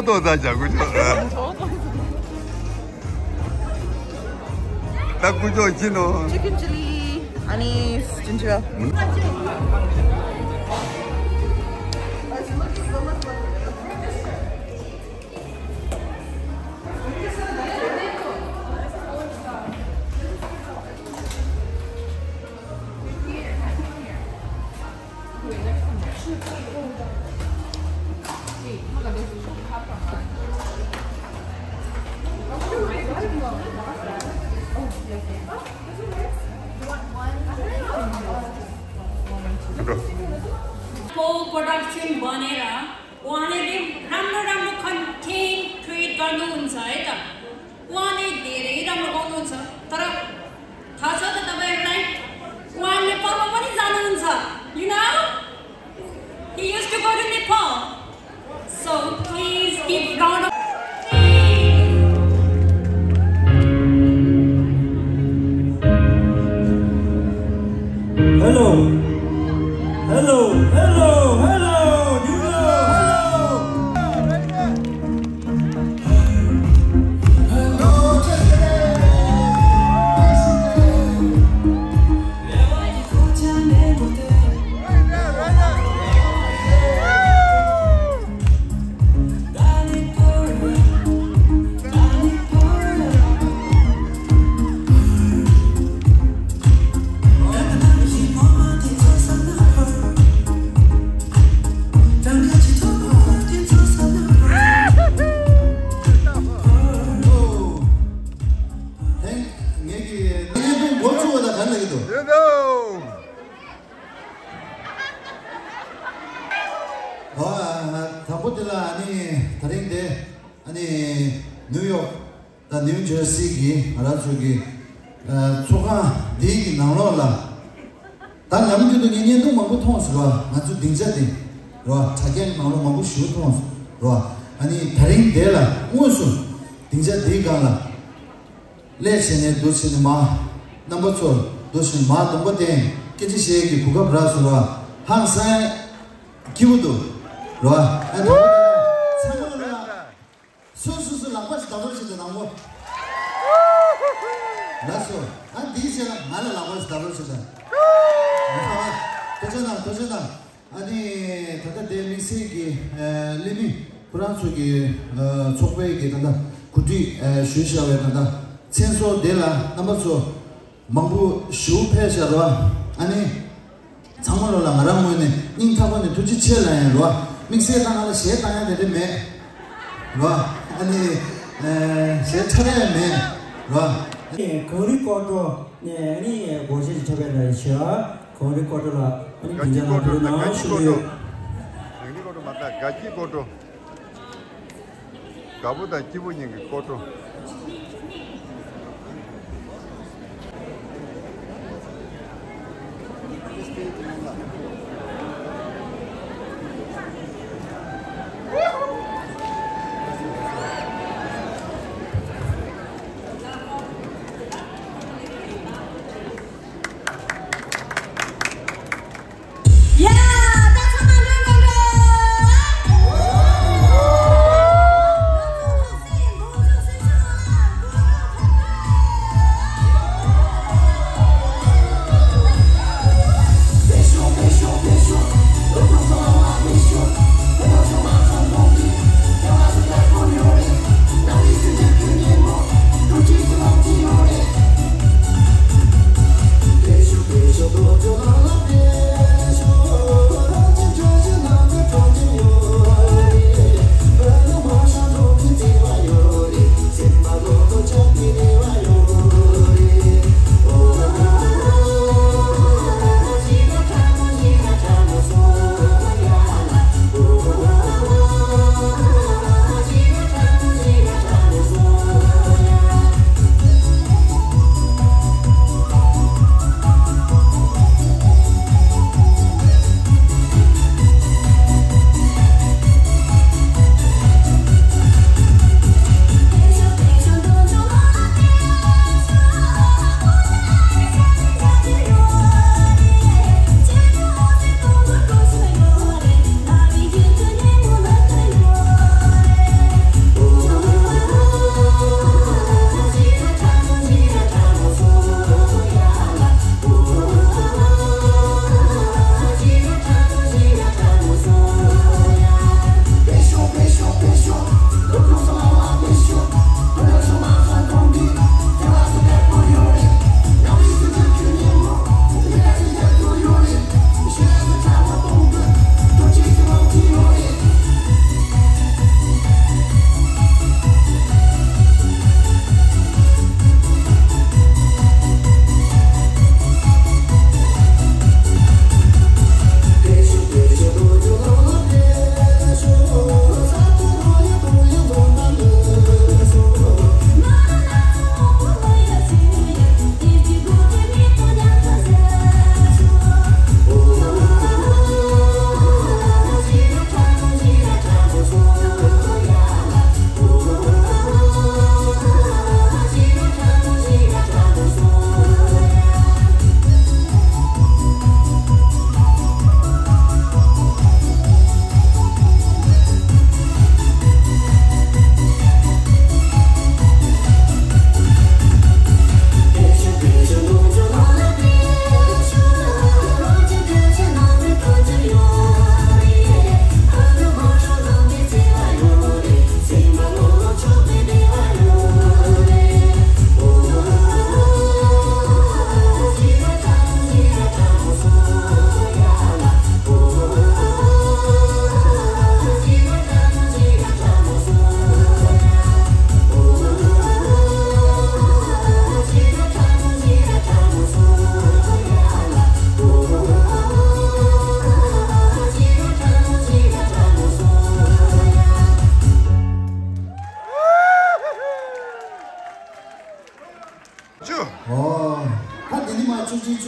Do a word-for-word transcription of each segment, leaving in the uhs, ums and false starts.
ཏོག་ཙམ་བྱ་དགོས་ཆོག་ད་དཀོན་མཆོག་ཅི་ནོ། Chicken chili. ཨ་ནི་ཅིན་ཅི་བ། को प्रोडक्सन बनेर उहाँले रे- राम्रो राम्रो कन्टेन्ट क्रिएट गर्नुहुन्छ है त। उहाँले धेरै राम्रो गाउनुहुन्छ। तर थाहा छ त तपाईँहरूलाई, उहाँ नेपालमा पनि जानुहुन्छ। You know? He used to go to Nepal. So please give round of Hello. Hello. Hello. Hello. You know. Hello. ངེད་ཀྱི་གནས་དོན་འགོ་ཚུགས་པ་དང་ག་རེ་ལབ་ཀྱི་འདུག་ཡོད་དོ། ཨོ། དང་པོ་དེ་ལ་ཨ་ནི་དེ་རིང་དེ་ཨ་ནི་ནིའུ་ཡོག་དང་ནིའུ་ཇར་སི་གི་ང་རང་ཚོ་གི་ཨ་ཚོགས་ཁང་འདིའི་གི་ནང་ལོགས་ལ། ད་ལམ་རྒྱུད་དུ་ངས་བརྙན་ཐུང་མང་པོ་མཐོང་སོང་ར། ང་ཚོ་སྡིངས་ཆ་འདི་ར་དྲ་རྒྱའི་ནང་ལོགས་མང་པོ་ཞིག་མཐོང་སོང་ར། ཨ་ནི་དེ་རིང་འདི་ལ་དངོས་སུ་སྡིངས་ཆ་འདིའི་སྒང་ལ་སླེབས་བྱས་ནས་འདུག་བྱས་ནས་མ་རྣམ་པ་ཚོར་འདུག་བྱས་ནས་མ་གདོང་པ་བསྟན་སྐད་ཆ་བཤད་ཀྱི་གོ་སྐབས་རག་སོང་ར། ཧང་སང་སྐྱིད་པོ་འདུག་ར། ཨ་ནི་ཚང་མ་ལ། སོ་སོ་སོ་ལག་པ་ཞིག་བརྡབ་རོགས་བྱེད་དང་ནང་པོ། ལགས་སོ། ཨ་འདིའི་ཆེད་ལ་ང་ལ་ལག་པ་ཞིག་བརྡབ་རོགས་བྱེད་དང་། ཐུགས་རྗེ་གནང་། ཐུགས་རྗེ་གནང་། ཨ་ནི་ད་ལྟ་དེ་དམིགས་བསལ་གྱི་ཨ་གླེང་མི་ཁོ་རང་ཚོ་གི་ཨ་ཚོགས་པའི་གི་ད་ལྟ་གོ་སྒྲིག་ཨ་ཞུས་བཞག་པའི་ད་ལྟ་མཚན་གསོལ་དེ་ལ་རྣམ་པ་ཚོ་མང་པོ་ཞུ་ཕེབས་བཞག་རོགས། ཨ་ནི། ཚང་མ་ལོ་ལ་ང་རང་ངོས་ནས་སྙིང་ཐག་པ་ནས་ཐུགས་རྗེ་ཆེ་ལབ་ཡིན་རོ། དམིགས་བསལ་ད་ང་ལ་གཞས་བཏང་ཡ་དེ་འདྲ་མེད་རོ། ཨ་ནི་ཨེ་གཞས་འཁྲབ་ཡ་མེད་རོ། ཨ་ནི་གངས་རི་སྐོར་བྲོ་ནས་ཨ་ནི་སྒོར་གཞས་ཅིག་འཁྲབ་ཡ་ལ་ཤི་ཨ། གངས་རི་སྐོར་བྲོ་ལ་ཨ་ནི་དགུན་ཆ་ལ་ཕུལ་ན་ཞུ་གི་ཡོད། གངས་རི་སྐོར་བྲོ་མ་ད་དགའ་སྐྱིད་སྐོར་བྲོ། དགའ་པོ་དང་སྐྱིད་པོ་གཉིས་ཀྱི་སྐོར་བྲོ།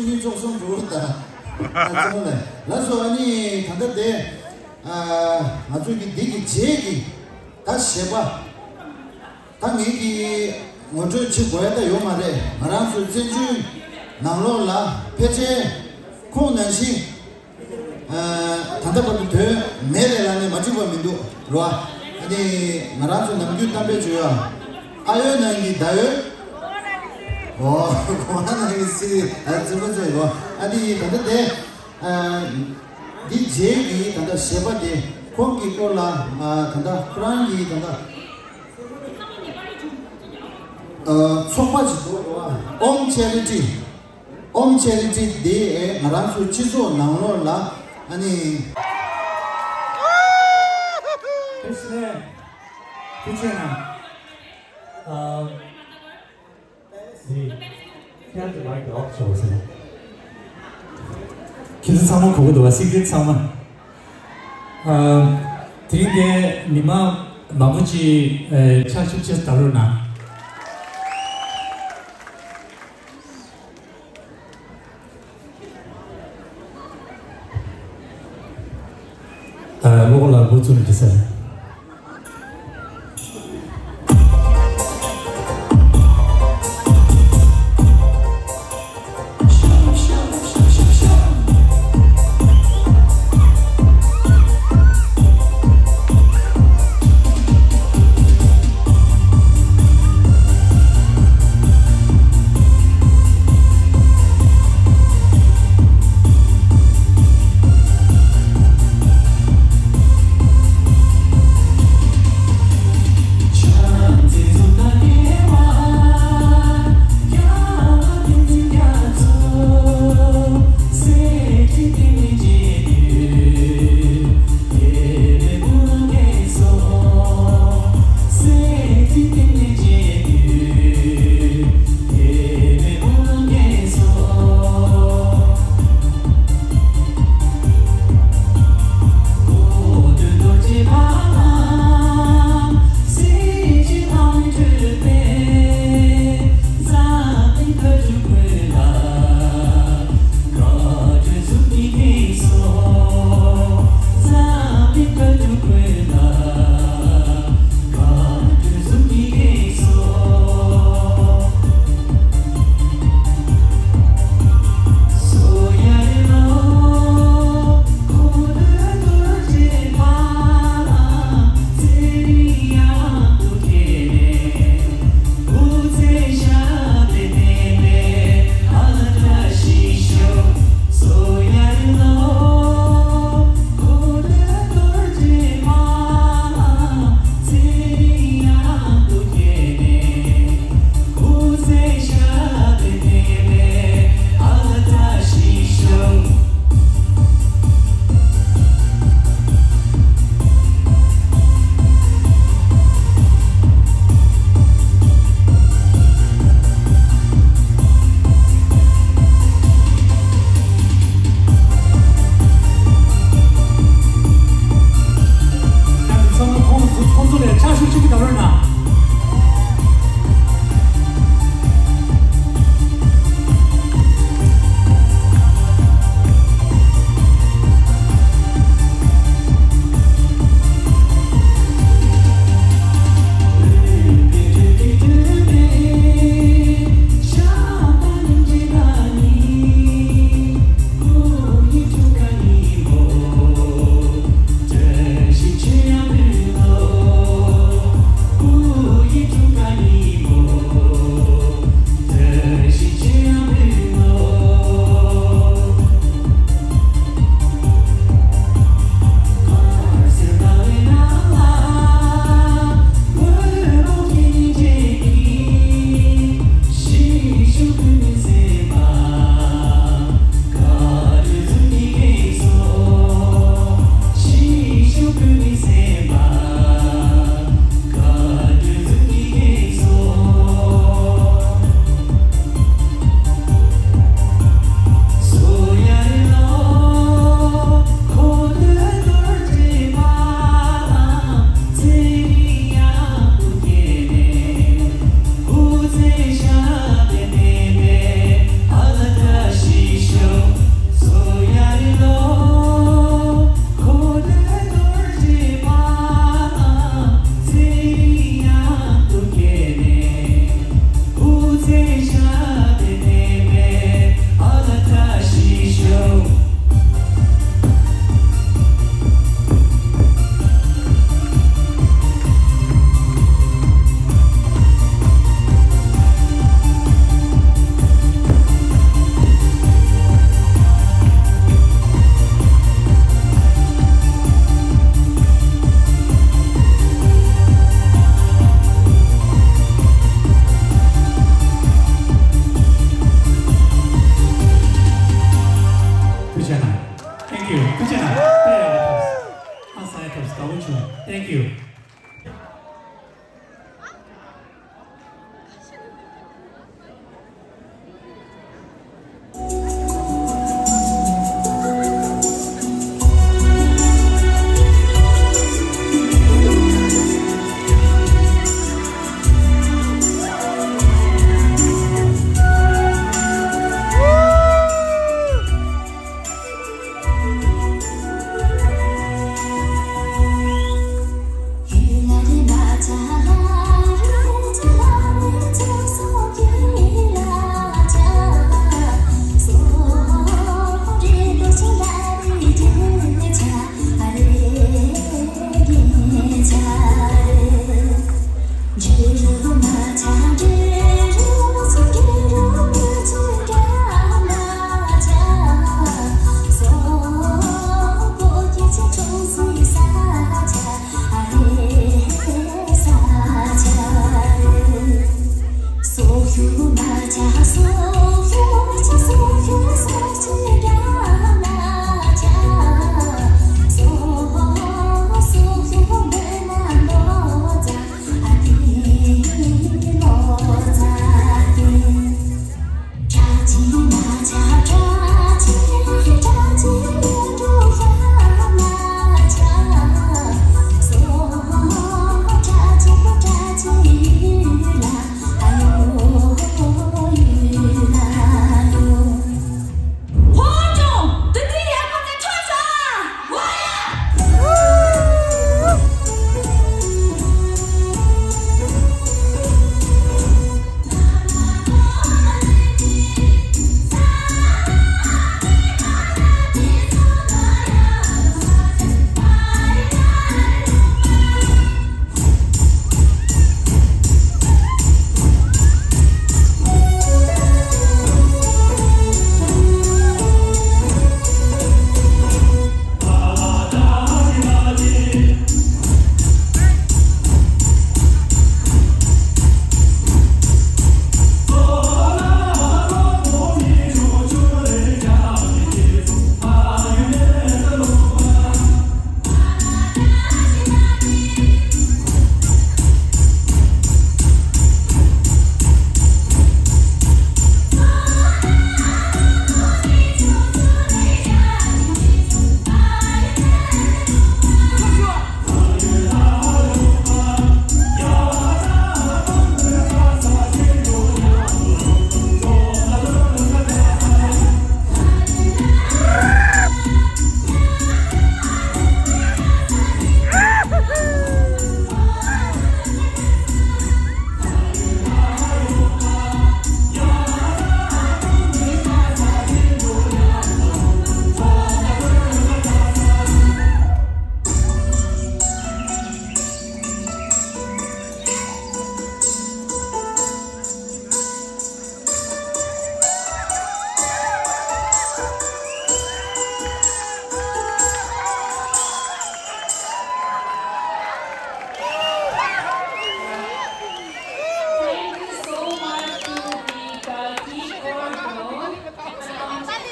ཉིན་ཚོགས་གསུམ་འགྲོ་བ་དང་། ཨ་ཙི་མ་ལས་ལགས་སོ། ཨ་ནི་ད་ལྟ་དེ་ཨ་ང་ཚོ་གི་འདི་གི་རྗེས་ཀྱི་ད་གཞས་པ་ད་ངེད་ཀྱི་ངོ་སྤྲོད་བྱེད་དགོས་ཡ་ད་ཡོད་མ་རེད། ང་རང་ཚོའི་བཙན་བྱོལ་ནང་ལོགས་ལ་ཕལ་ཆེར་ཁོང་ནང་བཞིན་ཨ་ད་ལྟ་བར་དུ་དོན་མེད་རེད་ལབ་ནས་མ་འགྲིག་པ་མི་འདུག་རོ། ཨ་ནི་ང་རང་ཚོ་ནམ་རྒྱུན་གཏམ་དཔེ་བརྗོད་ཡ། ཨ་ཡོད་ནང་གི་ད་ཡོད། ཨོ། གོང་ན་ནང་གི་སི་ཨ་ཙི་མ་ཙི་རོ། ཨ་ནི་ད་ལྟ་དེ་ཨ་འདི་རྗེས་ཀྱི་ད་ལྟ་གཞས་པ་དེ་ཁོང་གི་སྐོར་ལ་ཨ་ད་ལྟ་ཁོ་རང་གི་ད་ལྟ་ཨ་ཚོགས་པ་ཅིག་འདུག་རོ། ཨོམ་ཆེ་རི་ཊི། ཨོམ་ཆེ་རི་ཊི་དེ་ང་རང་ཚོའི་སྤྱི་ཚོགས་ནང་ལོགས་ལ་ཨ་ནི། ཐུགས་རྗེ་ཆེ་གནང་། ཨ་ཟི། ཁྱེད་ཀྱི་མའིག་ཨོཕ་བྱོས་ཟེར། ཁྱེད་ཚོ་ཚང་མ་གོ་གི་འདུག་བ། སི་ཀི་རེཊ་ཚང་མ། ཨ་དེ་རིང་དེ་མི་མང་མང་པོ་ཅིག་ཨ་ཕྱག་ཞིབ་བྱས་ད་རུང་ན། ཨ་བློ་ཁོག་ལ་འགོ་བཙུགས་ནས་འདྲི་ས་རེད།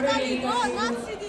ད་ནི་ལོ་ནག་སི་